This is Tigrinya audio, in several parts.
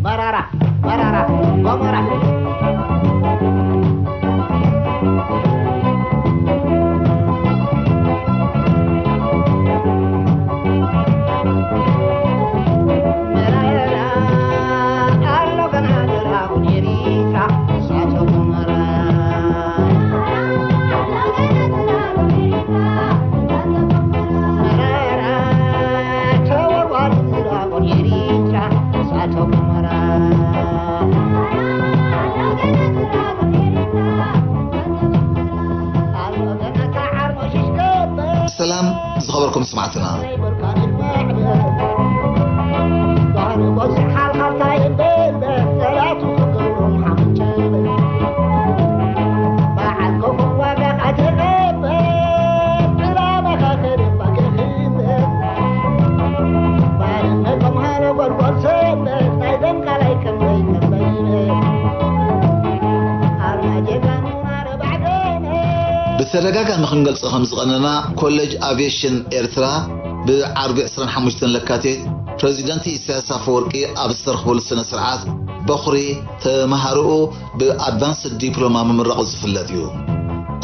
መራራ መራራ ጎመራ። መራራ ኣሎ ገና ድራጎን ኤሪትራ እሳተ ጎመራ። መራራ ተወርዋሪ ድራጎን ኤሪትራ እሳተ ጎመራ። ሰላም ዝኸበርኩም ስማዕትና። ብተደጋጋሚ ክንገልጾ ከም ዝቐነና፣ ኮሌጅ ኣቪዬሽን ኤርትራ ብዓርቢ ዕስራን ሓሙሽተን ለካቲት ፕረዚደንት ኢሳያስ ኣፈወርቂ ኣብ ዝተረኽበሉ ስነ ስርዓት በኹሪ ተመሃሮኡ ብኣድቫንስድ ዲፕሎማ ምምራቑ ዝፍለጥ እዩ።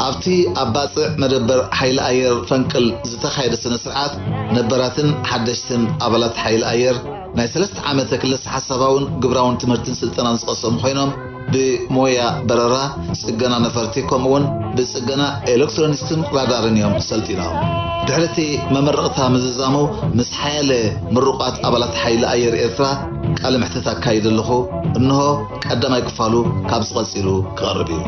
ኣብቲ ኣብ ባጽዕ መደበር ሓይሊ ኣየር ፈንቅል ዝተኻየደ ስነ ስርዓት፣ ነበራትን ሓደሽትን ኣባላት ሓይሊ ኣየር ናይ ሰለስተ ዓመተ ክለሰ ሓሳባውን ግብራውን ትምህርትን ስልጠናን ዝቐሰሙ ኮይኖም፣ ብሞያ በረራ፣ ጽገና ነፈርቲ፣ ከምኡውን ብጽገና ኤሌክትሮኒክስን ራዳርን እዮም ሰልጢኖም። ድሕሪ እቲ መመረቕታ ምዝዛሙ፣ ምስ ሓያለ ምሩቓት ኣባላት ሓይሊ ኣየር ኤርትራ ቃለ መሕትት ኣካይደ ኣለኹ። እንሆ ቀዳማይ ክፋሉ ካብዚ ቀጺሉ ክቐርብ እዩ።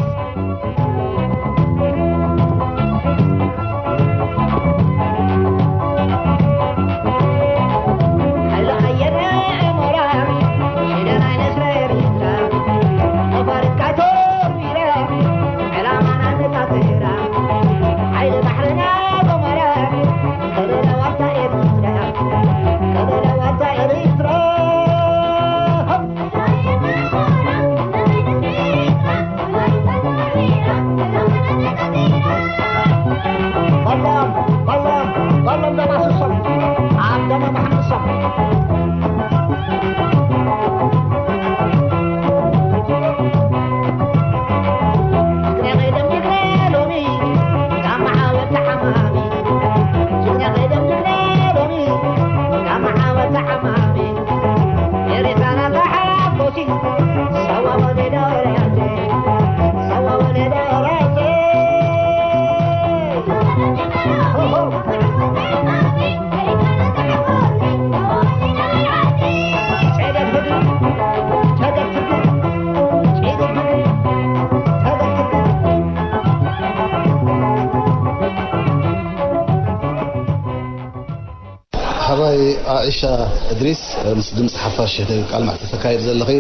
ሓባይ ኣኢሻ እድሪስ፣ ምስ ድምፂ ሓፋሽ ቃል መሕትት ተካይድ ዘለኺ፣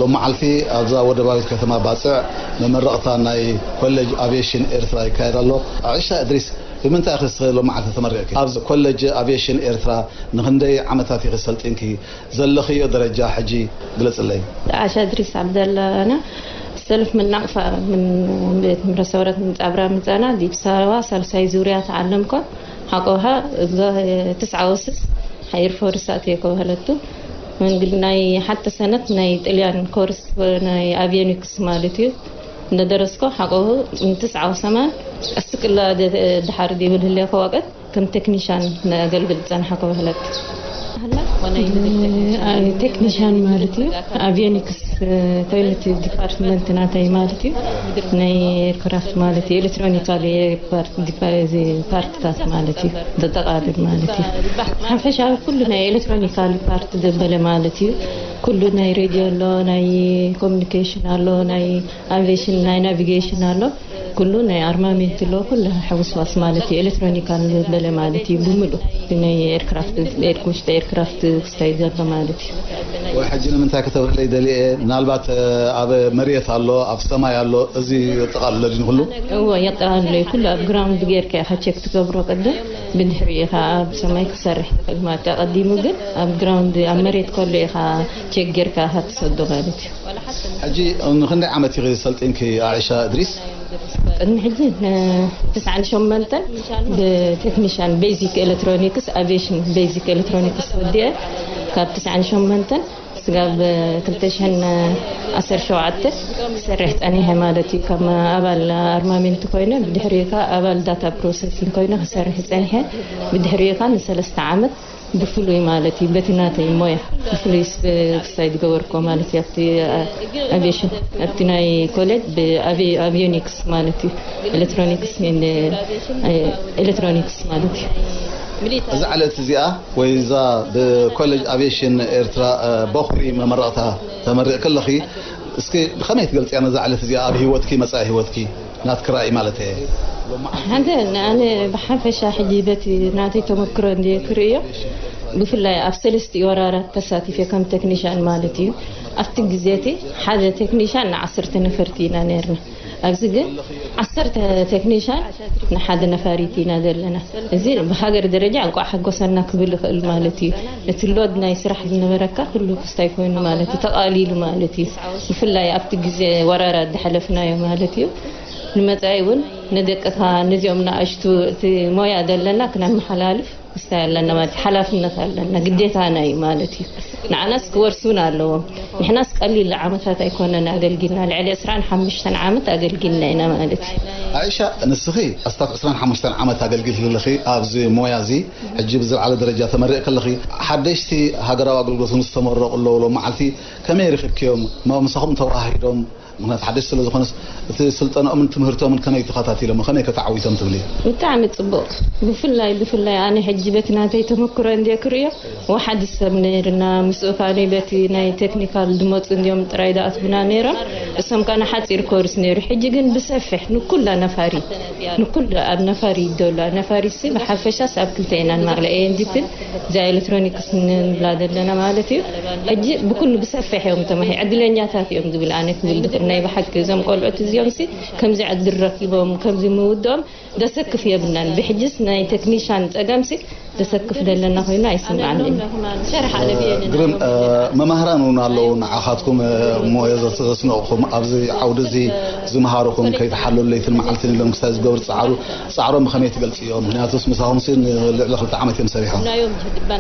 ሎም መዓልቲ ኣብዛ ወደባዊት ከተማ ባፅዕ መመረቕታ ናይ ኮሌጅ ኣቪዬሽን ኤርትራ ይካየድ ኣሎ። ኣኢሻ እድሪስ፣ ብምንታይ ኢኺ እስኺ ሎም መዓልቲ ተመሪቕኪ? ኣብዚ ኮሌጅ ኣቪዬሽን ኤርትራ ንኽንደይ ዓመታት ኢኺ ሰልጢንኪ? ዘለኽዮ ደረጃ ሕጂ ግለጽለይ። ኣሻ እድሪስ ዓብደላ ኣነ ሰልፍ ምን ናቕፋ ምን ቤት ምረሰ ወረት ምን ጻብራ ምጻና ዲብ ሳዋ ሳልሳይ ዙርያ ተዓለምኮ ሓቆሃ እዛ ትስዓ ወስስ ሓይር ፎርስ ኣትየ ከበህለቱ መንግል ናይ ሓተ ሰነት ናይ ጥልያን ኮርስ ናይ ኣቪዮኒክስ ማለት እዩ። እንደደረስኮ ሓቆሁ ትስዓ ወሰማን ቀስቅላ ደ-፣ ድሓር ዲብል ህልየ ከዋቀት ከም ቴክኒሻን ነገልግል ዝጸንሓ ከበህለት። ቴክኒሻን ማለት እዩ። ኣቪዮኒክስ ቶይለት ዲፓርትመንት ናተይ ማለት እዩ። ናይ ኤርክራፍት ማለት እዩ። ኤሌክትሮኒካል ኤርፓርት ዲፓ-፣ እዚ ፓርትታት ማለት እዩ። ዘጠቓልል ማለት እዩ። ሓፈሻዊ ኩሉ ናይ ኤሌክትሮኒካል ፓርት ዘበለ ማለት እዩ። ኩሉ ናይ ሬድዮ ኣሎ፣ ናይ ኮሚኒኬሽን ኣሎ፣ ናይ ኣቪዬሽን፣ ናይ ናቪጌሽን ኣሎ። ኩሉ ናይ ኣርማሜንት ኣሎ፣ ኩሉ ሕውስዋስ ማለት እዩ። ኤሌክትሮኒካል ዝበለ ማለት እዩ። ብምሉእ ናይ ኤርክራፍት፣ ኤር-፣ ውሽጢ ኤርክራፍት ክስታይ ዘሎ ማለት እዩ። ወይ ሕጂ ንምንታይ ከተብርህለይ ደሊየ? ምናልባት፣ እ፣ ኣብ መሬት ኣሎ፣ ኣብ ሰማይ ኣሎ፣ እዚ የጠቓልሎ ድዩ ንኹሉ? እዎ፣ የጠቓልሎ እዩ። ኩሉ ኣብ ግራውንድ ጌርካ ኢኻ ቸክ ትገብሮ ቅድም፣ ብድሕሪ ኢኻ ኣብ ሰማይ ክሰርሕ ትኽእል ማለት እዩ። ኣቐዲሙ ግን ኣብ ግራውንድ፣ ኣብ መሬት ከሎ ኢኻ ቸክ ጌርካ ኢኻ ትሰዶ ማለት እዩ። ሕጂ ንኽንደይ ዓመት ኢኺ ሰልጢንኪ ኣኢሻ እድሪስ? ቅድሚ ሕጂ ን-፣ ትስዓን ሸሞንተን ብቴክኒሻን ቤዚክ ኤሌክትሮኒክስ፣ ኣቪዬሽን ቤዚክ ኤሌክትሮኒክስ ወዲአ፣ ካብ ትስዓን ሸሞንተን ስጋብ ክልተ ሽሕን ዓሰርተ ሸውዓተ ክሰርሕ ጸኒሐ ማለት እዩ። ከም ኣባል ኣርማሜንት ኮይነ፣ ብድሕሪኡ ከኣ ኣባል ዳታ ፕሮሰሲንግ ኮይነ ክሰርሕ ጸኒሐ። ብድሕሪኡ ከኣ ንሰለስተ ዓመት ብፍሉይ ማለት እዩ፣ በቲ ናተይ ሞያ ብፍሉይ ስፔሻላይዝ ዝገበርኮ ማለት እዩ። ኣብቲ ኣቪዬሽን፣ ኣብቲ ናይ ኮሌጅ ብኣቪ-፣ ኣቪዮኒክስ ማለት እዩ፣ ኤሌክትሮኒክስ ኤንድ፣ ኤሌክትሮኒክስ ማለት እዩ። እዛ ዕለት እዚኣ ወይ እዛ ብኮሌጅ ኣቪዬሽን ኤርትራ፣ እ፣ በኹሪ መመረቕታ ተመሪቕኪ ኣለኺ። እስኪ ብኸመይ ትገልጽያ ነዛ ዕለት እዚኣ ኣብ ህይወትኪ፣ መጻኢ ህይወትኪ ናትኪ ራእይ ማለት እየ? ሓደ ንኣነ ብሓፈሻ ሕጂ በቲ ናተይ ተመክሮ እንድየ ክርእዮ፣ ብፍላይ ኣብ ሰለስቲኡ ወራራት ተሳቲፈ ከም ቴክኒሻን ማለት እዩ። ኣብቲ ግዜ እቲ ሓደ ቴክኒሻን ንዓሰርተ ነፈርቲ ኢና ነርና። ኣብዚ ግን ዓሰርተ ቴክኒሻን ንሓደ ነፋሪት ኢና ዘለና። እዚ ብሃገር ደረጃ እንቋዕ ሓጎሰና ክብል ይኽእል ማለት እዩ። እቲ ሎድ ናይ ስራሕ ዝነበረካ ኩሉ ክስታይ ኮይኑ ማለት እዩ፣ ተቓሊሉ ማለት እዩ። ብፍላይ ኣብቲ ግዜ ወራር ዝሓለፍናዮ ማለት እዩ። ንመጻኢ እውን ንደቅኻ ነዚኦም ንኣሽቱ እቲ ሞያ ዘለና ክነመሓላልፍ ክስታይ ኣለና ማለት እዩ። ሓላፍነት ኣለና፣ ግዴታና እዩ ማለት እዩ። ንዓናስ ክወርሱን ኣለዎም። ንሕናስ ቀሊል ዓመታት ኣይኮነን ኣገልጊልና፣ ልዕሊ ዕስራን ሓሙሽተን ዓመት ኣገልጊልና ኢና ማለት እዩ። ኣይሻ፣ ንስኺ ኣስታት ዕስራን ሓሙሽተን ዓመት ኣገልጊልኪ ኣለኺ ኣብዚ ሞያ እዚ። ሕጂ ብዝለዓለ ደረጃ ተመሪቕኪ ኣለኺ። ሓደሽቲ ሃገራዊ ኣገልግሎት እውን ዝተመረቑ ኣለዉ። ሎም መዓልቲ ከመይ ረኺብክዮም? ማ-፣ ምሳኹም ተዋሃሂዶም? ምኽንያቱ ሓደሽቲ ስለ ዝኾነስ፣ እቲ ስልጠናኦምን ትምህርቶምን ከመይ ተኸታቲሎሞ? ከመይ ከተዓዊቶም ትብሊ? ብጣዕሚ ጽቡቕ። ብፍላይ፣ ብፍላይ ኣነ ሕጂ በቲ ናተይ ተመክሮ እንድየ ክርእዮ፣ ወሓዲ ሰብ ነይርና፣ ምስኡ ከኣ በቲ ናይ ቴክኒካል ዝመጹ እንድዮም ጥራይ ዝኣትዉና ነይሮም። እሶም ከኣ ንሓጺር ኮርስ ነይሩ። ሕጂ ግን ብሰፊሕ ንኩላ ነፋሪት፣ ንኩሉ ኣብ ነፋሪት ዘሎ፣ ነፋሪትሲ ብሓፈሻስ ኣብ ክልተ ኢና ንመቕለ፣ ኤ ኤን ዲ ፒን እዛ ኤሌክትሮኒክስ ንብላ ዘለና ማለት እዩ። ሕጂ ብኩሉ ብሰፊሕ እዮም ተማሂሮም፣ ዕድለኛታት እዮም ዝብል ኣነ ክብል ዝኽእል። ናይ ብሓቂ እዞም ቆልዑት እዚኦምሲ ከምዚ ዕድል ረኪቦም፣ ከምዚ ምውድኦም ዘሰክፍ የብልናን። ብሕጅስ ናይ ቴክኒሻን ጸገምሲ ዘሰክፍ ዘለና ኮይኑ ኣይስምዓንን። ግርም፣ እ፣ መማህራን እውን ኣለዉ ንዓኻትኩም፣ እ፣ ሞያ ዘስነቑኹም ኣብዚ ዓውዲ እዚ ዝመሃሩኹም ከይተሓለሉ ለይትን መዓልትን ኢሎም ክሳብ ዝገብሩ ጻዕሩ፣ ጻዕሮም ብኸመይ ትገልጽዮ? ምኽንያቱስ ምሳኹምሲ ንልዕሊ ክልተ ዓመት እዮም ሰሪሖም።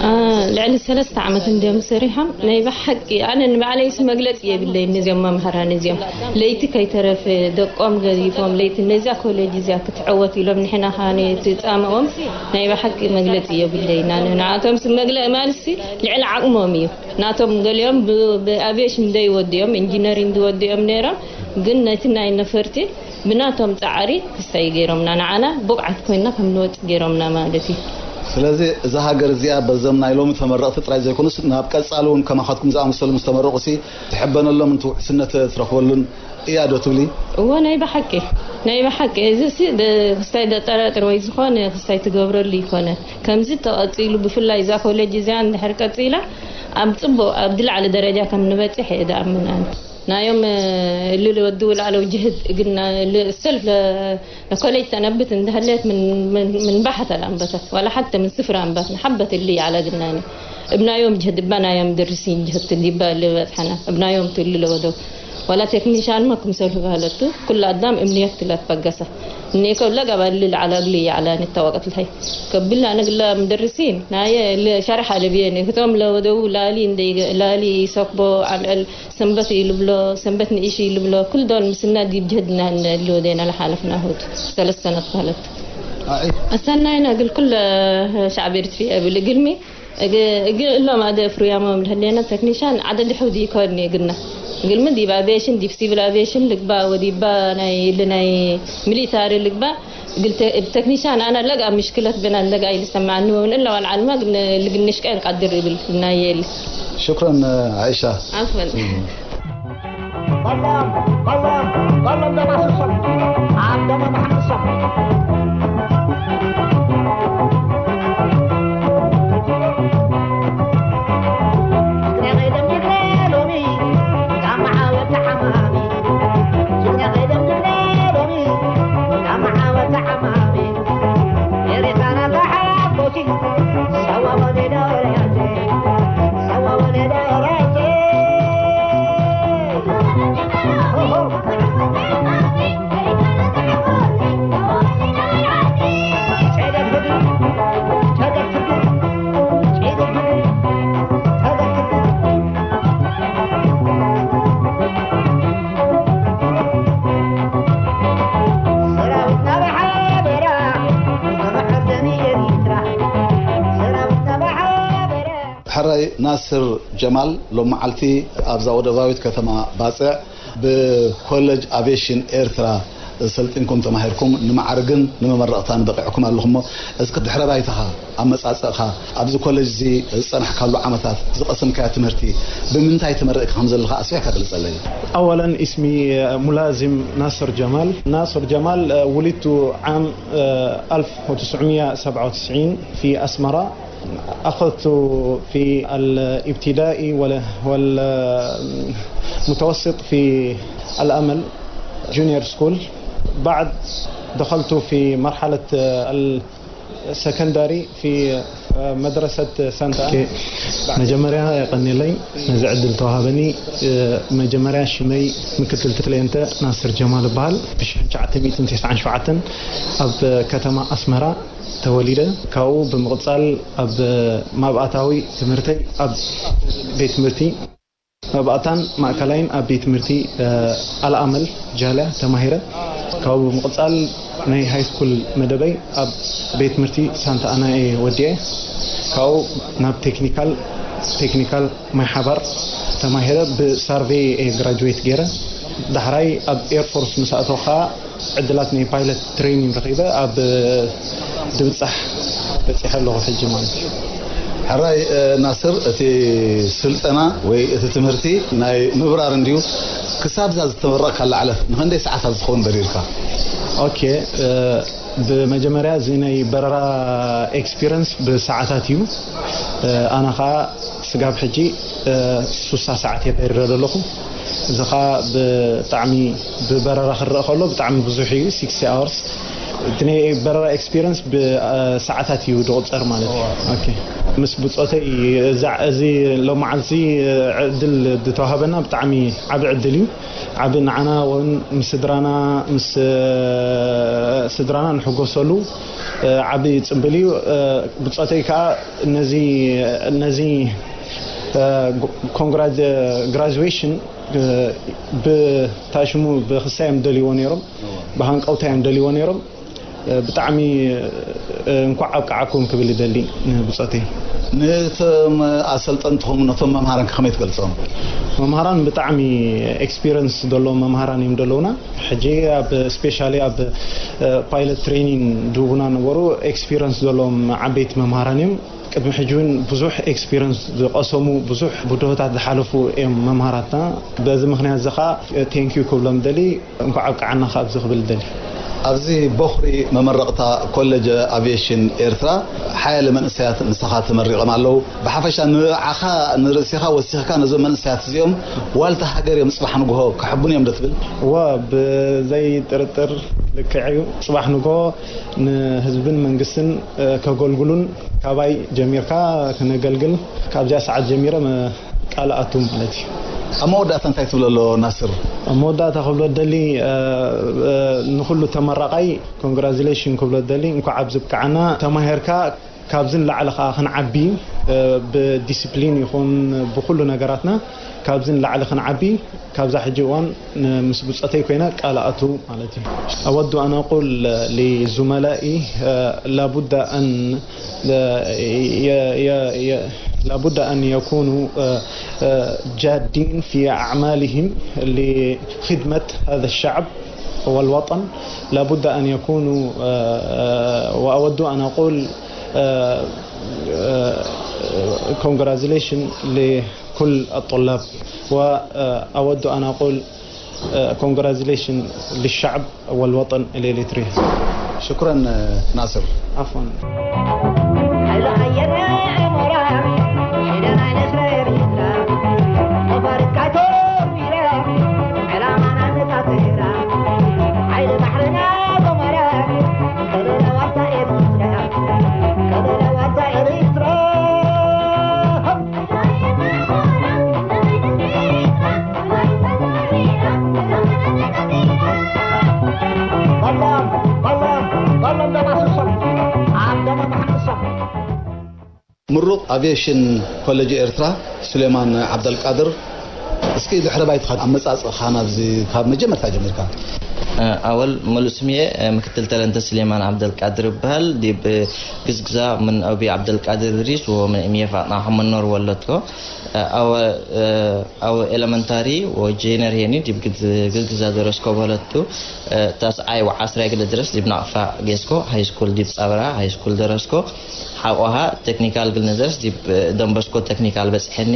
አ፣ ልዕሊ ሰለስተ ዓመት እንድዮም ሰሪሖም። ናይ ብሓቂ ኣነ ንባዕለይስ መግለጺ የብለይን ነዚኦም መማህራን እዚኦም። ለይቲ ከይተረፈ ደቆም ገዲፎም ለይቲ ነዛ ኮሌጅ እዚኣ ክትዕወት ኢሎም ንሕና ኸኣ ነቲ ጻምኦም ናይ ብሓቂ መግለጺ የብለይን። ኣነ ንዓኣቶምስ መግለጺ ማለትሲ ልዕሊ ዓቕሞም እዩ። ናቶም ገሊኦም ብ-፣ ብኣቪዬሽን ዘይወድኦም፣ ኢንጂነሪንግ ዝወድኦም ነይሮም፣ ግን ነቲ ናይ ነፈርቲ ብናቶም ጻዕሪ ክስታይ ገይሮምና፣ ንዓና ብቑዓት ኮይንና ከም ንወጽእ ገይሮምና ማለት እዩ። ስለዚ እዛ ሃገር እዚኣ በዞም ናይ ሎሚ ተመረቕቲ ጥራይ ዘይኮኑስ ናብ ቀጻሊ እውን ከማኻትኩም ዝኣመሰሉ ምስ ተመረቑሲ ትሕበነሎምን እቲ ውሕስነት ትረኽበሉን እያ ዶ ትብሊ? እወ፣ ናይ ብሓቂ፣ ናይ ብሓቂ። እዚሲ ደ-፣ ክስታይ ደጠራጥር ወይ ዝኾነ ክስታይ ትገብረሉ ይኮነ። ከምዚ ተቐጺሉ፣ ብፍላይ እዛ ኮሌጅ እዚኣ እንድሕር ቀጺላ፣ ኣብ ጽቡቕ፣ ኣብ ዝለዓለ ደረጃ ከም ንበጽሕ እየ ዝኣምን ኣነ። ናዮም፣ እ፣ እሉ ለወድው ላዕለው ጅህድ ግን ና-፣ ል-፣ ሰልፍ ለ-፣ ለኮሌጅ ተነብት እንደህለት ምን፣ ምን፣ ምን ባሕተ ለአንበተት፣ ወላ ሐተ ምን ስፍራ አንበትን ሐበት እሊ ያለ ግናኒ። እብናዮም ጅህድ እባ ናዮም ድርሲን ጅህድ እንዲባ እሊ በጽሐና። እብናዮም ትሉ ለወደው። ወላ ቴክኒሻን ማ ክምሰል ህባለቱ፣ ኩሉ አዳም እምንየት ትለት በገሰ። እኔ ከብለ ገባል ለዓለ እግሊ ያለ ንታወቀት ለሀይ። ከብላ ነግላ ምደርሲን፣ ናየ ለሸርሐ ለብየኔ። ህቶም ለወደው ላሊ እንደ ላሊ ሰክቦ አምዕል ሰንበት ይልብሎ፣ ሰንበት ንኢሽ ይልብሎ፣ ኩል ዶል ምስና ዲብ ጅህድና ንልወዴና ለሓለፍና ሁት ሰለስተ ሰነት ማለት። ኣይ። ኣሰናይና እግል ኩለ ሻዕብ ኤርትሪ እብል እግልሚ፣ እግ-፣ እግል እሎም ኣደ ፍሩያሞም ለህሌና ተክኒሻን ዓደ ድሕው ዲኮን እግልና። እግልሚ ዲብ ኣቪዬሽን፣ ዲብ ሲቪል ኣቪዬሽን ልግባ ወዲባ ናይ ኢል ናይ ሚሊታሪ ልግባ። قلت التكنيشان أنا لقى مشكلة بين لقى اللي سمعناه من إلا والعلماء قلنا اللي قلنا إيش كان قدر يبل نايل. شكرا، عائشة. عفوا. ናስር ጀማል፣ ሎም መዓልቲ ኣብዛ ወደባዊት ከተማ ባጽዕ ብኮሌጅ ኣቪዬሽን ኤርትራ ሰልጢንኩም ተማሂርኩም ንማዕርግን ንመመረቕታን በቒዕኩም ኣለኹም እሞ፣ እስኪ ድሕረ ባይታኻ፣ ኣመጻጽእኻ፣ ኣብዚ ኮሌጅ እዚ ዝጸናሕካሉ ዓመታት ዝቐሰምካዮ ትምህርቲ፣ ብምንታይ ተመሪቕካ ከም ዘለኻ ኣስፊሕካ ግለጸለይ። أولا اسمي ملازم ناصر جمال. ناصر جمال، آه، ولدت عام، آه، ألف وتسعمية وسبعة وتسعين في أسمرة. أخذت في الابتدائي وال- والمتوسط في الأمل جونيور سكول. بعد دخلت في مرحلة، آه، السكندري في، آه، مدرسة سانتا أنا. መጀመርያ የቐኒለይ ነዚ ዕድል ተዋሃበኒ። መጀመርያ ሽመይ ምክትል ትለየንተ ናስር ጀማል እበሃል። ብ1997 ኣብ ከተማ ኣስመራ ተወሊደ። ካብኡ ብምቕጻል ኣብ ማብኣታዊ ትምህርተይ ኣብ ቤት ትምህርቲ መባእታን ማእከላይን ኣብ ቤት ትምህርቲ ኣልኣመል ጃልያ ተማሂረ። ካብኡ ብምቕጻል ናይ ሃይስኩል መደበይ ኣብ ቤት ትምህርቲ ሳንታ ኣና እየ ወዲኤ። ካብኡ ናብ ቴክኒካል ቴክኒካል ማይ ሓባር ተማሂረ ብሳርቬይ እየ ግራጁዌት ገይረ። ዳሕራይ ኣብ ኤርፎርስ ምስ ኣተኹ ከዓ ዕድላት ናይ ፓይለት ትሬኒንግ ረኺበ ኣብ ድብፃሕ በፂሐ ኣለኹ ሕጂ ማለት እዩ። ሕራይ ናስር፣ እቲ ስልጠና ወይ እቲ ትምህርቲ ናይ ምብራር እንድዩ። ክሳብ እዛ ዝተመረቕካላ ዕለት ንክንደይ ሰዓታት ዝኸውን በሪርካ? ኦኬ፣ ብመጀመርያ እዚ ናይ በረራ ኤክስፒረንስ ብሰዓታት እዩ። ኣነ ከዓ ስጋብ ሕጂ ሱሳ ሰዓት እየ በሪረ ዘለኹ። እዚ ከዓ ብጣዕሚ ብበረራ ክረአ ከሎ ብጣዕሚ ብዙሕ እዩ። ሲክስ ኣወርስ እቲ ናይ በረራ ኤክስፒረንስ ብሰዓታት እዩ ዝቑፀር ማለት እዩ። ኦኬ፣ ምስ ብፆተይ እዛ እዚ ሎመዓልቲ ዕድል ዝተዋሃበና ብጣዕሚ ዓቢ ዕድል እዩ። ዓቢ ንዓና እውን ምስ ስድራና ምስ ስድራና ንሕጎሰሉ ዓቢ ፅምብል እዩ። ብፆተይ ከዓ ነዚ ነዚ ኮንግራጁዌሽን ብታሽሙ ብክሳ እዮም ደልይዎ ነይሮም፣ ብሃንቀውታ እዮም ደልይዎ ነይሮም። ብጣዕሚ እንኳዕ ኣብቃዓኩም ክብል ይደሊ ንብፆተይ። ንቶም ኣሰልጠንትኹም ነቶም መምሃራን ከመይ ትገልፆም? መምሃራን ብጣዕሚ ኤክስፒሪንስ ዘለዎም መምሃራን እዮም ዘለውና። ሕጂ ኣብ ስፔሻሊ ኣብ ፓይለት ትሬኒንግ ድቡና ነበሩ ኤክስፒሪንስ ዘለዎም ዓበይቲ መምሃራን እዮም። ቅድሚ ሕጂ እውን ብዙሕ ኤክስፒሪንስ ዝቐሰሙ ብዙሕ ብድሆታት ዝሓለፉ እዮም መምሃራትና። በዚ ምክንያት እዚ ከዓ ቴንኪዩ ክብሎም ደሊ። እንኳዕ ኣብቅዓና ካብ ዝኽብል ደሊ። ኣብዚ ቦኽሪ መመረቕታ ኮሌጅ ኣቪዬሽን ኤርትራ ሓያለ መንእሰያት ንስኻ ተመሪቖም ኣለዉ። ብሓፈሻ ንዓኻ ንርእስኻ ወሲኽካ ነዞም መንእሰያት እዚኦም ዋልታ ሃገር እዮም፣ ጽባሕ ንግሆ ከሕቡን እዮም ዶ ትብል? እወ፣ ብዘይ ጥርጥር ልክዕ እዩ። ጽባሕ ንግሆ ንህዝብን መንግስትን ከገልግሉን ካባይ ጀሚርካ ክነገልግል ካብዚኣ ሰዓት ጀሚረ ቃል ኣቱ ማለት እዩ። ኣብ መወዳእታ እንታይ ትብሎ ኣሎ ናስር? ኣብ መወዳእታ ክብሎ ደሊ ንኩሉ ተመራቓይ ኮንግራጁሌሽን ክብሎ ደሊ። እንኳዕ ኣብዚ ብቅዓና። ተማሂርካ ካብዚ ንላዕሊ ከዓ ክንዓቢ ብዲስፕሊን ይኹን ብኩሉ ነገራትና ካብዚ ንላዕሊ ክንዓቢ ካብዛ ሕጂ እዋን ምስ ብፀተይ ኮይነ ቃል ኣቱ ማለት እዩ። أود أن أقول لزملائي لابد أن لابد أن يكونوا جادين في أعمالهم لخدمة هذا الشعب والوطن. لابد أن يكونوا، وأود أن أقول congratulation لكل الطلاب، وأود أن أقول congratulation للشعب والوطن الإريتري. شكرا ناصر. عفوا. ምሩቕ ኣቪዬሽን ኮሌጅ ኤርትራ ሱሌማን ዓብደልቃድር፣ እስኪ ድሕረ ባይትኻ ኣመጻጽእኻ ናብዚ ካብ መጀመርታ ጀሚርካ። ኣወል ሙሉእ ስምየ ምክትል ተለንተ ስሌማን ዓብደልቃድር ይበሃል። ዲብ ግዝግዛ ምን ኣቢ ዓብደልቃድር እድሪስ ወምን እምየ ፋጥና ሐመኖር ወለድኮ። ኣወ ኣወ ኤለመንታሪ ወጄነር ሄኒ ዲብ ግዝግዛ ደረስኮ በለቱ። ታስዓይ ወዓስራይ ግለ ድረስ ዲብ ናቕፋ ጌስኮ ሃይስኩል ዲብ ጻብራ ሃይስኩል ደረስኮ። ሓቆሃ ቴክኒካል ግልነዘርስ ዲብ ደንበስኮ ቴክኒካል በጽሐኒ።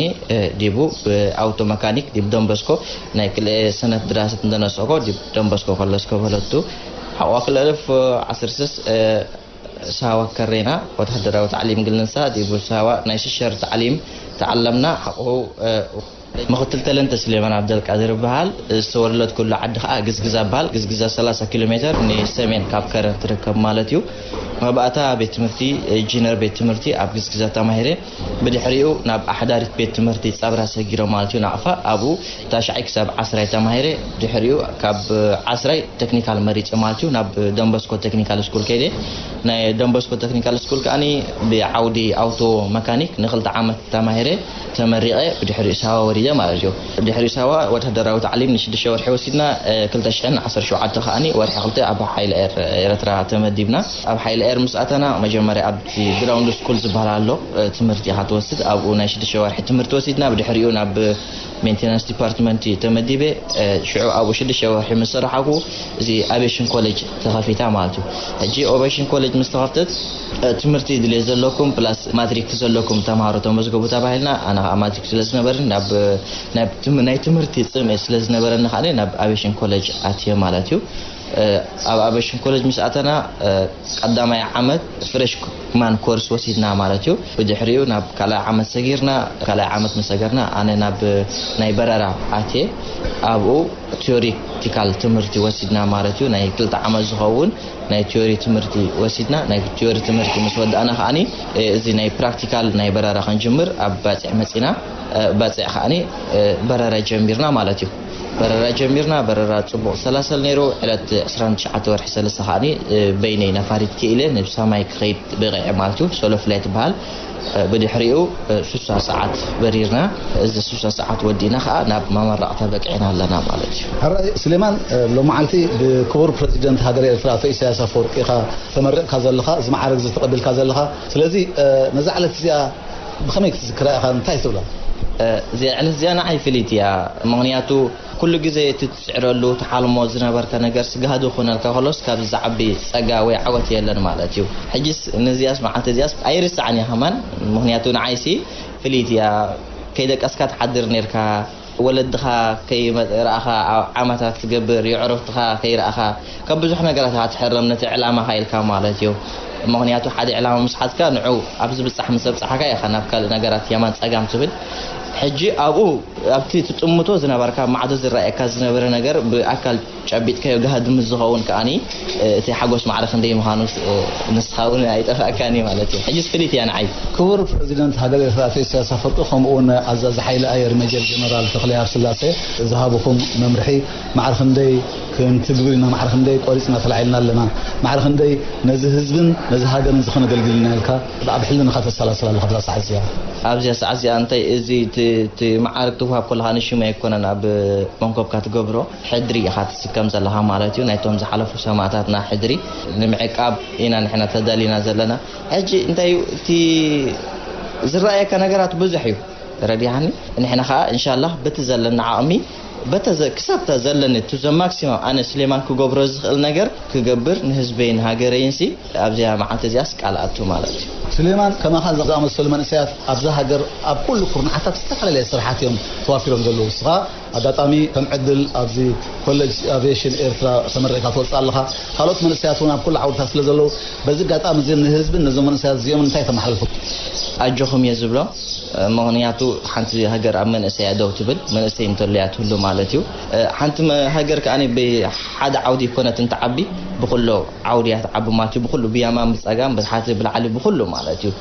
ዲቡ ብኣውቶ መካኒክ ዲብ ደንበስኮ ናይ ክልኤ ሰነት ድራሰት እንደነሰኮ ዲብ ደንበስኮ ከለስኮ በለቱ። ሓቆ ክልእልፍ ዓሰርሰስ ሳዋ ከሬና ወተሃደራዊ ታዕሊም ግልንሳ ዲቡ ሳዋ ናይ ሽሸር ታዕሊም ተዓለምና። ሓቆ ምኽትል ተለንተ ስሌማን ዓብደልቃድር ይበሃል። ዝተወለድኩሉ ዓዲ ኸዓ ግዝግዛ ይበሃል። ግዝግዛ ሰላሳ ኪሎ ሜትር ንሰሜን ካብ ከረን ትርከብ ማለት እዩ። መባእታ ቤት ትምህርቲ ጂነር ቤት ትምህርቲ ኣብ ግዝግዛ ተማሂረ። ብድሕሪኡ ናብ ኣሕዳሪት ቤት ትምህርቲ ጻብራ ሰጊሮ ማለት እዩ ናቕፋ። ኣብኡ ታሽዓይ ክሳብ ዓስራይ ተማሂረ። ድሕሪኡ ካብ ዓስራይ ቴክኒካል መሪጸ ማለት እዩ ናብ ደንበስኮ ቴክኒካል ስኩል ከይደ። ናይ ደንበስኮ ቴክኒካል ስኩል ከኣኒ ብዓውዲ ኣውቶ መካኒክ ንክልተ ዓመት ተማሂረ ተመሪቐ። ብድሕሪኡ ሳዋ ወሪደ ማለት እዩ። ብድሕሪኡ ሳዋ ወተሃደራዊ ታዕሊም ንሽዱሽተ ወርሒ ወሲድና። ክልተ ሽሕን ዓሰርተ ሸውዓተ ከኣኒ ወርሒ ክልተ ኣብ ሓይሊ ኤር ኤርትራ ተመዲብና። ኣብ ሓይሊ ኤር ምስ ኣተና መጀመርያ ኣብቲ ግራውንድ ስኩል ዝበሃል ኣሎ ትምህርቲ ኢኻ ትወስድ። ኣብኡ ናይ ሽዱሽተ ወርሒ ትምህርቲ ወሲድና። ብድሕሪኡ ናብ ሜንቴናንስ ዲፓርትመንት ተመዲበ። ሽዑ ኣብኡ ሽዱሽተ ወርሒ ምስ ሰራሕኩ እዚ ኣቬሽን ኮሌጅ ተኸፊታ ማለት እዩ። ሕጂ ኦቬሽን ኮሌጅ ምስ ተኸፍተት ትምህርቲ ድሌት ዘለኩም ፕላስ ማትሪክ ዘለኩም ተምሃሮ ተመዝገቡ ተባሂልና። ኣነ ከዓ ማትሪክ ስለ ዝነበርን ናብ ናይ ትም- ናይ ትምህርቲ ጽምእ ስለ ዝነበረኒ ከዓ ናብ ኣቬሽን ኮሌጅ ኣትየ ማለት እዩ። ኣብ ኣቬሽን ኮሌጅ ምስ ኣተና ቀዳማይ ዓመት ፍሬሽ ማን ኮርስ ወሲድና ማለት እዩ። ብድሕሪኡ ናብ ካልኣይ ዓመት ሰጊርና። ካልኣይ ዓመት ምስ ሰገርና ኣነ ናብ ናይ በረራ ኣትየ። ኣብኡ ቲዮሪቲካል ትምህርቲ ወሲድና ማለት እዩ። ናይ ክልተ ዓመት ዝኸውን ናይ ቲዮሪ ትምህርቲ ወሲድና። ናይ ቲዮሪ ትምህርቲ ምስ ወዳእና ከዓኒ እዚ ናይ ፕራክቲካል ናይ በረራ ክንጅምር ኣብ ባፅዕ መፂና። ባፅዕ ከዓኒ በረራ ጀሚርና ማለት እዩ። በረራ ጀሚርና። በረራ ፅቡቕ ሰላሰል ነይሩ። ዕለት ዕስራን ትሽዓተ ወርሒ ሰለስተ ከዓኒ በይነይ ነፋሪት ክኢለ ንብ ሰማይ ክኸይድ በቂዐ ማለት እዩ። ሶሎ ፍላይ ትበሃል። ብድሕሪኡ ሱሳ ሰዓት በሪርና። እዚ ሱሳ ሰዓት ወዲእና ከዓ ናብ መመረቕታ በቂዕና ኣለና ማለት እዩ። ሕራይ ስሌማን፣ ሎም መዓልቲ ብክቡር ፕረዚደንት ሃገር ኤርትራ ኣቶ ኢሳያስ ኣፈወርቂ ኢኻ ተመሪቕካ ዘለኻ፣ እዚ መዓርግ እዚ ተቐቢልካ ዘለኻ። ስለዚ ነዛ ዕለት እዚኣ ብኸመይ ክትዝክራ ኢኻ? እንታይ ትብላ? እዚኣ ዕለት እዚኣ ንዓይ ፍልይቲ እያ። ምኽንያቱ ኩሉ ግዜ እቲ ትስዕረሉ ትሓልሞ ዝነበርካ ነገር ስጋህዲ ክኾነልካ ከሎስ ካብዚ ዝዓቢ ጸጋ ወይ ዓወት የለን ማለት እዩ። ሕጂስ ነዚኣስ መዓልቲ እዚኣስ ኣይርስዓን እየ ከማን። ምኽንያቱ ንዓይሲ ፍልይቲ እያ። ከይደቀስካ ትሓድር ነርካ። ወለድኻ ከይረኣኻ ዓመታት ትገብር፣ የዕሩኽትኻ ከይረኣኻ ካብ ብዙሕ ነገራት ኢኻ ትሕረም ነቲ ዕላማኻ ኢልካ ማለት እዩ። ምኽንያቱ ሓደ ዕላማ ምስ ሓዝካ ንዑ ኣብ ዝብጻሕ ምስ ኣብጻሓካ ኢኻ ናብ ካልእ ነገራት የማን ጸጋም ትብል። ሕጂ ኣብኡ ኣብቲ ትጥምቶ ዝነበርካ ኣብ ማዕዶ ዝረኣየካ ዝነበረ ነገር ብኣካል ጨቢጥካዮ ጋህዲ ምስ ዝኸውን ከኣኒ እቲ ሓጎስ ማዕረ ክንደይ ምዃኑ ንስኻ እውን ኣይጠፍኣካን እዩ ማለት እዩ። ሕጂስ ፍልይቲ እያ ንዓይ። ክቡር ፕረዚደንት ሃገር ኤርትራ ኣቶ ኢሳያስ ኣፈወርቂ ከምኡ እውን ኣዛዚ ሓይሊ ኣየር ሜጀር ጀነራል ተኽለ ሃብስላሴ ዝሃብኹም መምርሒ ማዕረ ክንደይ ክንትግብር ኢና፣ ማዕረ ክንደይ ቆሪፅና ተላዒልና ኣለና፣ ማዕረ ክንደይ ነዚ ህዝብን ነዚ ሃገርን እዚ ከነገልግል ኢና ኢልካ ኣብ ሕልናኻ ተሰላስል ኣለኻ ኣብዛ ሰዓት እዚኣ? ኣብዚኣ ሰዓት እዚኣ እንታይ እዚ እቲ እቲ መዓርግ ትውሃብ ከለኻ ንሽም ኣይኮነን ኣብ መንኮብካ ትገብሮ፣ ሕድሪ ኢኻ ትስከም ዘለኻ ማለት እዩ። ናይቶም ዝሓለፉ ሰማእታትና ሕድሪ ንምዕቃብ ኢና ንሕና ተዳሊና ዘለና። ሕጂ እንታይ እዩ እቲ ዝረኣየካ ነገራት ብዙሕ እዩ። ረዲሃኒ ንሕና ከዓ እንሻላህ በቲ ዘለና ዓቕሚ በተ ክሳብታ ዘለኒ ቱ ዘ ማክሲማም ኣነ ስሌማን ክገብሮ ዝኽእል ነገር ክገብር ንህዝበይን ሃገረይን ሲ ኣብዚኣ መዓልቲ እዚኣስ ቃል ኣቱ ማለት እዩ። ስሌማን ከማኻ ዝኣመሰሉ መንእሰያት ኣብዛ ሃገር ኣብ ኩሉ ኩርናዓታት ዝተፈላለየ ስራሓት እዮም ተዋፊሮም ዘለዉ። ንስኻ ኣጋጣሚ ከም ዕድል ኣብዚ ኮሌጅ ኣቪዬሽን ኤርትራ ተመሪቕካ ትወፅእ ኣለኻ። ካልኦት መንእሰያት እውን ኣብ ኩሉ ዓውድታት ስለ ዘለዉ በዚ ኣጋጣሚ እዚ ንህዝብን ነዞም መንእሰያት እዚኦም እንታይ ተመሓላልፎም? ኣጆኹም እየ ዝብሎም። ምኽንያቱ ሓንቲ ሃገር ኣብ መንእሰያ ደው ትብል፣ መንእሰይ እንተሎ እያ ትህሉ ማለት እዩ። ሓንቲ ሃገር ከኣ ብሓደ ዓውዲ ይኮነትን ትዓቢ፣ ብኩሎ ዓውዲ እያ ትዓቢ ማለት እዩ። ብኩሉ ብየማን ብፀጋም ብታሕቲ ብላዕሊ ብኩሉ ማለት እዩ።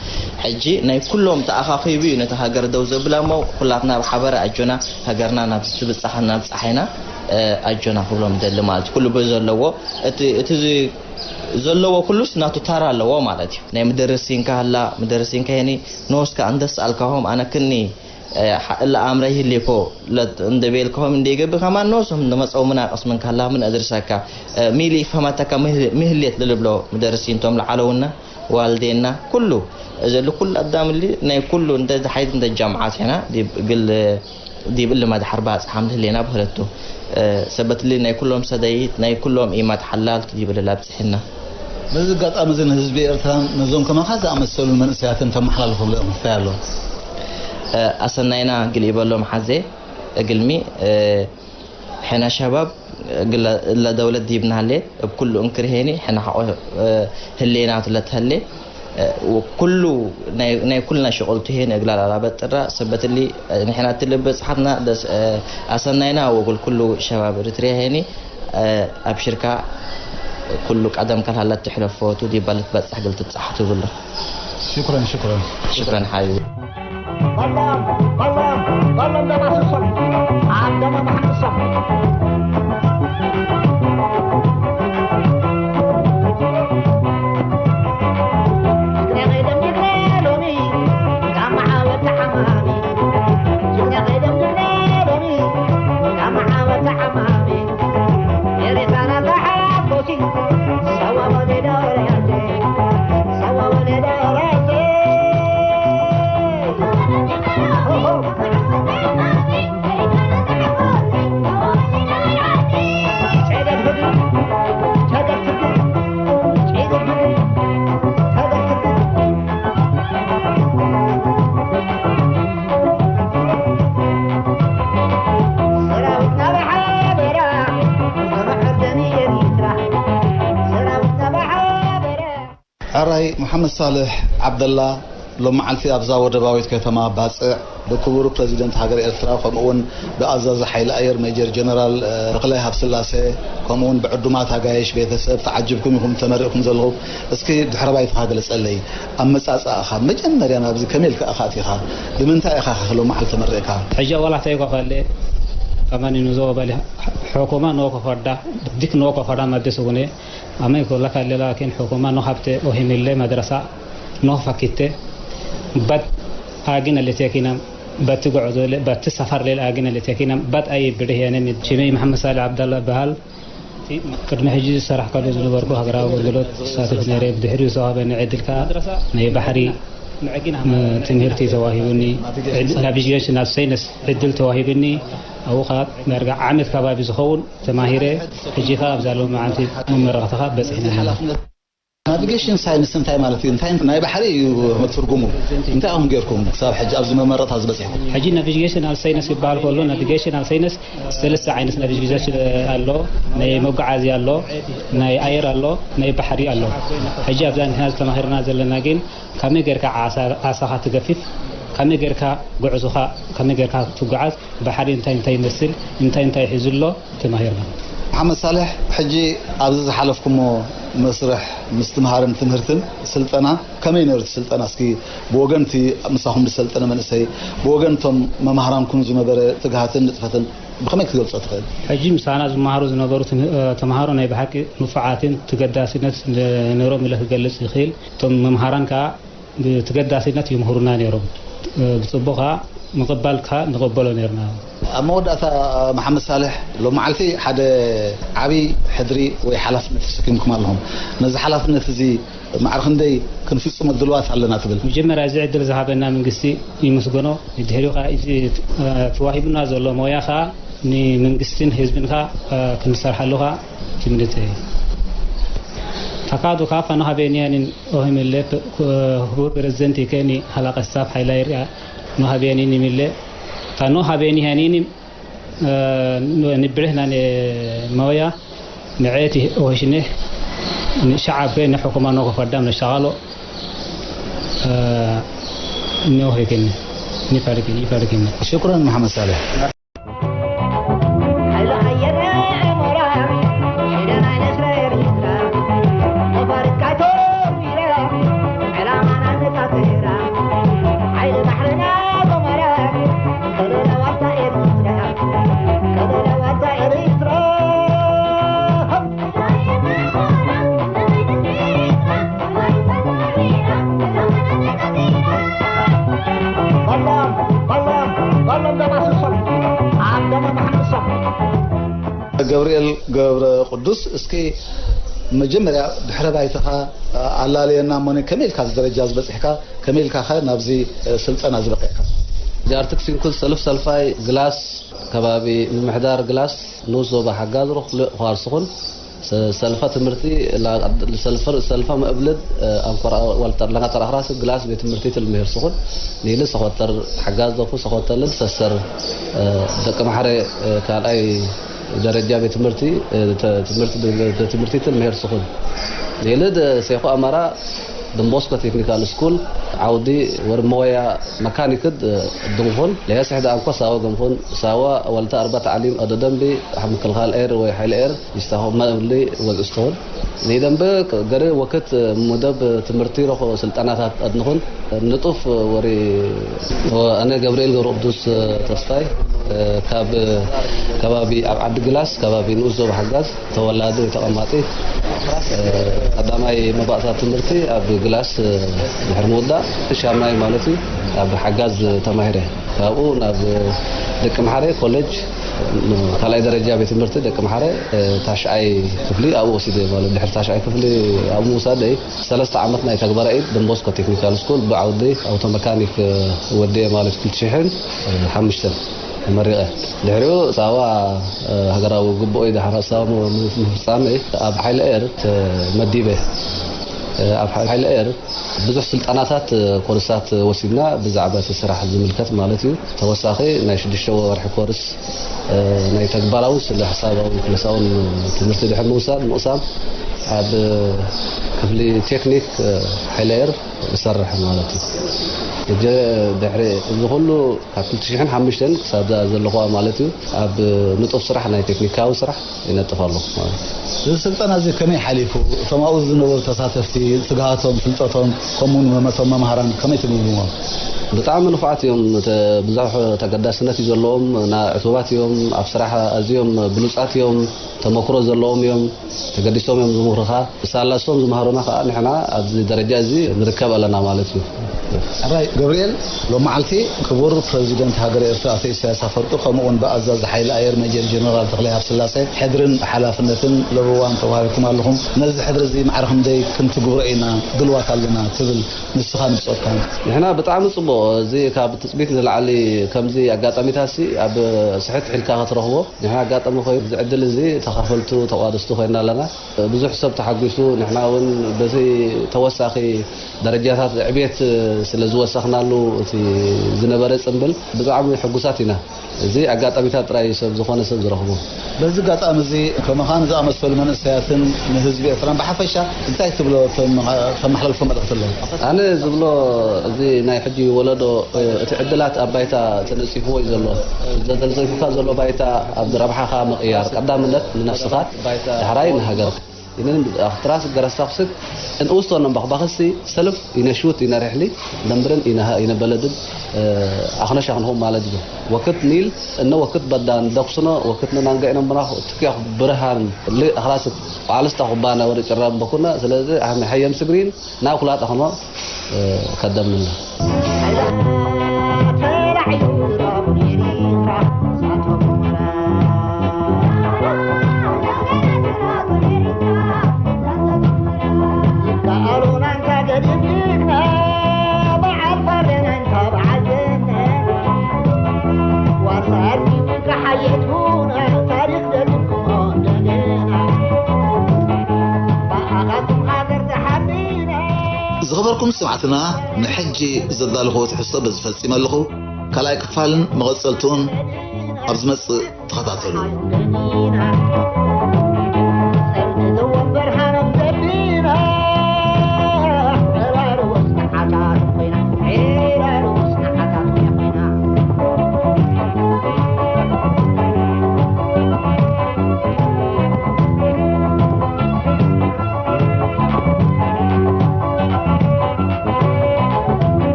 ሕጂ ናይ ኩሎም ተኣኻኺቡ እዩ ነቲ ሃገር ደው ዘብላ እሞ ኩላትና ብሓበረ ኣጆና ሃገርና ናብ ትብፃሕ ነብፃሓ ኢና። ኣጆና ክብሎም ደሊ ማለት እዩ። ኩሉ ብዘለዎ እቲ እቲ ዘለዎ ኩሉስ ናቱ ታራ ኣለዎ ማለት እዩ። ናይ ምደርሲን ካህላ ምደርሲን ከሄኒ ንወስካ እንደስ ኣልካሆም ኣነ ክኒ እለ ኣምረ ይህሌኮ እንደቤልከሆም እንደይገብር ከማን ነወሶም ንመፀው ምናቀስ ምን ካላ ምን እድርሰካ ሚሊ ፈማተካ ምህሌት ልልብሎ ምደርሲ እንቶም ለዓለውና ዋልዴና ኩሉ እዚ ልኩል ኣዳምሊ ናይ ኩሉ እንደ ሓይት እንደ ጃምዓት ሄና ግል ዲብ እሊ መድሓር ባጽሓም ህሌና ብህለቱ ሰበትሊ ናይ ኩሎም ሰደይት ናይ ኩሎም ኢማት ሓላልት ዲብ እሊ ላብጽሕና። በዚ ኣጋጣሚ እዚ ንህዝቢ ኤርትራን ነዞም ከማኻ ዝኣመሰሉ መንእሰያትን ተመሓላልፎም መልእኽቲ እንታይ ኣሎ? ኣሰናይና ግልኢ በሎም ሓዜ እግልሚ ሕና ሸባብ እለ ደውለት ዲብና ህሌ እብ ኩሉ እንክር ሄኒ ሕና ሓቆ ህሌና ትለት ህሌ ኩሉ ናይ ኩልና ሽቆልቱ ሄኒ እግላል ኣላበጥራ ሰበትሊ ንሕና ትልብ ጽሓትና ኣሰናይና ወጉል ኩሉ ሸባብ እርትርያ ሄኒ ኣብ ሽርካ ኩሉ ቀደም ከልሃለት ትሕለፎ ቱ ዲባለት በጽሕ ግል ትብጻሕ ትብሎ። ሽኩረን ሽኩረን። ሽኩረን ሓቢቢ። ሕራይ መሓመድ ሳልሕ ዓብደላ ሎም መዓልቲ ኣብዛ ወደባዊት ከተማ ባጽዕ ብክቡር ፕረዚደንት ሃገር ኤርትራ ከምኡ እውን ብኣዛዚ ሓይሊ ኣየር ሜጀር ጀነራል ተኽላይ ሃብስላሴ ከምኡ እውን ብዕዱማት ኣጋይሽ ቤተሰብ ተዓጅብኩም ኢኹም ተመሪቕኩም ዘለኹም። እስኪ ድሕረ ባይትኻ ግለጸለይ። ኣመጻጽኣኻ መጀመርያ ናብዚ ከመይ ኢልካ ኢኻ ኣቲኻ? ብምንታይ ኢኻ ኸ ሎም መዓልቲ ተመሪቕካ? ሕጂ ኣዋላታ ይኮኸለ ከማኒ ንዞ በሊ ሕኩማ ኖ ኮፈዳ ድክ ኖ ኮፈዳ መደስ ሆነ ኣመይ ኮላ ካለ ላኪን ሕኩማ ኖ ሀብተ ኦሂሚለ መድረሳ ኖ ፈኪተ በት አግን ለቴኪናም በት ጉዕዞ በት ሰፈር ሌል አግን ለቴኪናም በት አይ ብድህ ያነ ሽመይ መሐመድ ሳልሕ አብዳላ በሃል ቅድሚ ሕጂ ዝሰራሕካሉ ዝነበርኩ ሃገራዊ ኣገልግሎት ክሳተፍ ነይረ። ብድሕሪኡ ዝተዋህበኒ ዕድል ከኣ ናይ ባሕሪ ትምህርቲ ተዋሂቡኒ። ናቪጌሽን ኣብ ሰይነስ ዕድል ተዋሂቡኒ። ኣብኡ ከኣ ዳርጋ ዓመት ከባቢ ዝኸውን ተማሂረ። ሕጂ ከኣ ኣብዛ ሎሚ መዓልቲ መመረቕታ ከኣ በጺሕና ኣለና። ናቪጌሽን ሳይንስ እንታይ ማለት እዩ? እንታይ ናይ ባሕሪ እዩ ትርጉሙ? እንታይ ኢኹም ጌርኩም ክሳብ ሕጂ ኣብዚ መመረቕታ ዝበጺሕኩም? ሕጂ ናቪጌሽን ኣብ ሳይንስ ይበሃል ከሎ ናቪጌሽን ኣብ ሳይንስ ሰለስተ ዓይነት ናቪጌሽን ኣሎ። ናይ መጓዓዝያ ኣሎ፣ ናይ ኣየር ኣሎ፣ ናይ ባሕሪ ኣሎ። ሕጂ ኣብዛ ንሕና ዝተማሂርና ዘለና ግን ከመይ ጌርካ ዓሳ ዓሳኻ ትገፍፍ፣ ከመይ ጌርካ ጉዕዞኻ ከመይ ጌርካ ትጓዓዝ፣ ባሕሪ እንታይ እንታይ ይመስል፣ እንታይ እንታይ ሒዙ ኣሎ ተማሂርና። መሓመድ ሳልሕ፣ ሕጂ ኣብዚ ዝሓለፍኩሞ መስርሕ ምስትምሃርን ትምህርትን ስልጠና ከመይ ነይሩ እቲ ስልጠና? እስኪ ብወገን እቲ ምሳኹም ዝሰልጠነ መንእሰይ፣ ብወገን እቶም መማህራንኩም ዝነበረ ትግሃትን ንጥፈትን ብኸመይ ክትገልጾ ትኽእል? ሕጂ ምሳና ዝመሃሩ ዝነበሩ ተምሃሮ ናይ ብሓቂ ንፉዓትን ተገዳስነት ነይሮም ኢለ ክገልጽ ይኽእል። እቶም መምሃራን ከኣ ብተገዳስነት ይምህሩና ነይሮም። ብጽቡቕ ከኣ ምቕባል ከኣ ንቕበሎ ነይርና። ኣብ መወዳእታ መሓመድ ሳልሕ፣ ሎም መዓልቲ ሓደ ዓብዪ ሕድሪ ወይ ሓላፍነት ተሰኪምኩም ኣለኹም። ነዚ ሓላፍነት እዚ ማዕረ ክንደይ ክንፍጽሞ ድልዋት ኣለና ትብል? መጀመርያ እዚ ዕድል ዝሃበና መንግስቲ ይመስገኖ። ድሕሪኡ ከኣ እዚ ተዋሂቡና ዘሎ ሞያ ከኣ ንመንግስትን ህዝብን ከኣ ክንሰርሓሉ ከኣ ትምኒተይ እዩ። ተካዱ ከኣ ፋኖ ሃቤንያንን ኦህሚለ ክቡር ፕረዚደንት ይከኒ ሃላቀ ስታፍ ሓይላ ይርኣ ኖ ሃቤኒ ኒሚለ ፋኖ ሃቤኒ ሃኒኒ ንብዕህ ናነ መውያ ንዐየት ኦህሽኔህ ንሸዓብ ከይ ንሕኩማ ኖ ከፈዳም ነሻቃሎ ኖ ሄክኒ ንፈርግኒ ይፈርግኒ ሽኩረን መሓመድ ሳልሕ። ገብርኤል ገብረ ቅዱስ፣ እስኪ መጀመርያ ድሕረ ባይታኻ ኣላለየና እሞ፣ ከመይ ኢልካ ኣብዚ ደረጃ ዝበፅሕካ፣ ከመይ ኢልካ ኸ ናብዚ ስልጠና ዝበቂዕካ? ጃርትክ ሲንኩል ሰልፍ ሰልፋይ ግላስ ከባቢ ምምሕዳር ግላስ ንኡስ ዞባ ሓጋዝ ሩኽ ፍሉይ ኳርስ ኹን ሰ-፣ ሰልፈ ትምህርቲ ላ-፣ ሰልፈ፣ ሰልፈ መእብልድ፣ እ፣ ኣንኮር ወልተር ለንጋተር ኣኽራሲ ግላስ ቤት ትምህርቲ ትልምሄር ስኹን ኒል ሰኾተር ሓጋዝ ዘፉ ሰኾተልን ሰሰር፣ እ፣ ደቂ ማሕረ፣ እ፣ ካልኣይ ደረጃ ቤት ትምህርቲ፣ እ፣ ተ-፣ ትምህርቲ ብ-፣ ብ-፣ ትምህርቲ ትልምሄር ስኹን ኒልድ ሴኹ ኣማራ ድንቦስኮ ቴክኒካል ስኩል ዓውዲ ወር መወያ መካኒክድ፣ እ፣ ድንኹን ለያስሕ ደኣንኮ ሳወ ገንኹን ሳዋ ወልተ ኣርባ ተዕሊም ኣዶ ደንቢ ምክልኻል ኤር ወይ ሓይሊ ኤር ይስታሆ መብሊ ወዝእስተውን ንደንበ ገረ ወክት ሙደብ ትምህርቲ ረኾ ስልጠናታት ኣድንኹን ንጡፍ ወሪ። ኣነ ገብርኤል ገብረ ቅዱስ ተስፋይ፣ እ፣ ካብ ከባቢ ኣብ ዓዲ ግላስ ከባቢ ንኡስ ዞባ ሓጋዝ ተወላዲ ወይ ተቐማጢ፣ እ፣ ቀዳማይ መባእታ ትምህርቲ ኣብ ግላስ፣ እ፣ ድሕሪ ምውዳእ ሻምናይ ማለት እዩ ኣብ ሓጋዝ ተማሂረ። ካብኡ ናብ ደቂ መሓረ ኮሌጅ ካልኣይ ደረጃ ቤት ትምህርቲ ደቂ መሓረ፣ እ፣ ታሽዓይ ክፍሊ ኣብኡ ወሲደ ማለት። ድሕሪ ታሽዓይ ክፍሊ ኣብኡ ምውሳደይ ሰለስተ ዓመት ናይ ተግባራይ ደንቦስኮ ቴክኒካል ስኩል ብዓውዲ ኣውቶ መካኒክ፣ እ፣ ወዲኤ ማለት ክልተ ሽሕን ሓሙሽተን ተመሪቐ። ድሕሪኡ ሳዋ፣ እ፣ ሃገራዊ ግቡእ እዩ። ድሓር ሳዋ ም-፣ ም-፣ ምፍጻመይ ኣብ ሓይሊ ኤር ተመዲበ። እ፣ ኣብ ሓይሊ ኤር ብዙሕ ስልጠናታት፣ እ፣ ኮርሳት ወሲድና ብዛዕባ እቲ ስራሕ ዝምልከት ማለት እዩ። ተወሳኺ ናይ ሽዱሽተ ወርሒ ኮርስ፣ እ፣ ናይ ተግባራውን ስለ ሓሳባውን ክለሳውን ትምህርቲ ድሕሪ ምውሳድ ምቕሳም ኣብ ክፍሊ ቴክኒክ፣ እ፣ ሓይሊ ኤር እሰርሕ ማለት እዩ። ሕጂ ድሕሪ እዚ ኩሉ ካብ ክልተ ሽሕን ሓሙሽተን ክሳብ ዘለኹዋ ማለት እዩ ኣብ ንጡፍ ስራሕ ናይ ቴክኒካዊ ስራሕ ይነጥፍ ኣለኹ ማለት እዩ። እዚ ስልጠና እዚ ከመይ ሓሊፉ? እቶም ኣብኡ ዝነበሩ ተሳተፍቲ ትግሃቶም፣ ፍልጠቶም፣ ከምኡውን መመቶም መምሃራን ከመይ ትግምግሞም? ብጣዕሚ ንፉዓት እዮም። ተ-፣ ብዙሕ ተገዳስነት እዩ ዘለዎም። ና-፣ ዕቱባት እዮም። ኣብ ስራሕ ኣዝዮም ብሉጻት እዮም። ተመክሮ ዘለዎም እዮም። ተገዲሶም እዮም ዝምህሩኻ። ሳላ እሶም ዝመሃሩና ከኣ ንሕና ኣብዚ ደረጃ እዚ ንርከብ ኣለና ማለት እዩ። ሕራይ ገብርኤል፣ ሎም መዓልቲ ክቡር ፕረዚደንት ሃገረ ኤርትራ ኣቶ ኢሳያስ ኣፈወርቂ ከምኡ እውን ብኣዛዚ ሓይሊ ኣየር ሜጀር ጀነራል ተኽላይ ሃብስላሴ ሕድርን ሓላፍነትን ለበዋን ተዋሂብኩም ኣለኹም። ነዚ ሕድሪ እዚ ማዕረ ክንደይ ክንትግብሮ ኢና ድልዋት ኣለና ትብል ንስኻን ብጾትካን? ንሕና ብጣዕሚ ጽቡቕ፣ እዚ ካብ ትጽቢት ንላዕሊ ከምዚ ኣጋጣሚታት ሲ ኣብ ስሕት ሒልካ ክትረኽቦ። ንሕና ኣጋጣሚ ኮይኑ እዚ ዕድል እዚ ተኻፈልቱ ተቋደስቱ ኮይና ኣለና። ብዙሕ ሰብ ተሓጒሱ፣ ንሕና እውን በዚ ተወሳኺ ደረጃታት ዕቤት ስለ ዝወሰኽናሉ እቲ ዝነበረ ጽምብል ብጣዕሚ ሕጉሳት ኢና። እዚ ኣጋጣሚታት ጥራይ እዩ ሰብ ዝኾነ ሰብ ዝረኽቦ። በዚ ኣጋጣሚ እዚ ከማኻን ዝኣመሰሉ መንእሰያትን ንህዝቢ ኤርትራን ብሓፈሻ እንታይ ትብሎ ተመ-፣ ተመሓላልፎ መልእኽቲ ኣሎ? ኣነ ዝብሎ እዚ ናይ ሕጂ ወለዶ እቲ ዕድላት ኣብ ባይታ ተነጺፍዎ እዩ ዘሎ። ተነጺፉካ ዘሎ ባይታ ኣብ ረብሓኻ ምቕያር፣ ቀዳምነት ንነፍስኻ፣ ዳሕራይ ንሃገርካ። ይንን ኣኽትራስ ገረሳኽስክ እንኡስቶ ነምባኽ ባኽሲ ሰልፍ ይነሽውት ይነርሕሊ ደንብርን ይነሃ ይነበለድን፣ እ፣ ኣኽነሻ ክንሆም ማለት እዩ። ወክት ኒል እነ ወክት በዳን ደኩስኖ ወክት ነናንጋ ኢኖም ምናኽ ትኪያኽ ብርሃን ል-፣ ኣኽራስ ቃልስታ ኩባና ወደ ጭራም በኩና። ስለዚ ኣህሚ ሐየም ስግሪን ናብ ኩላት ኣኽኖ፣ እ፣ ከደምና። ዝኸበርኩም ሰማዕትና፣ ንሕጂ ዘዳለኹዎ ትሕዝቶ በዚ ፈጺመ ኣለኹ። ካልኣይ ክፋልን መቐጸልትኡን ኣብ ዝመጽእ ተኸታተሉ።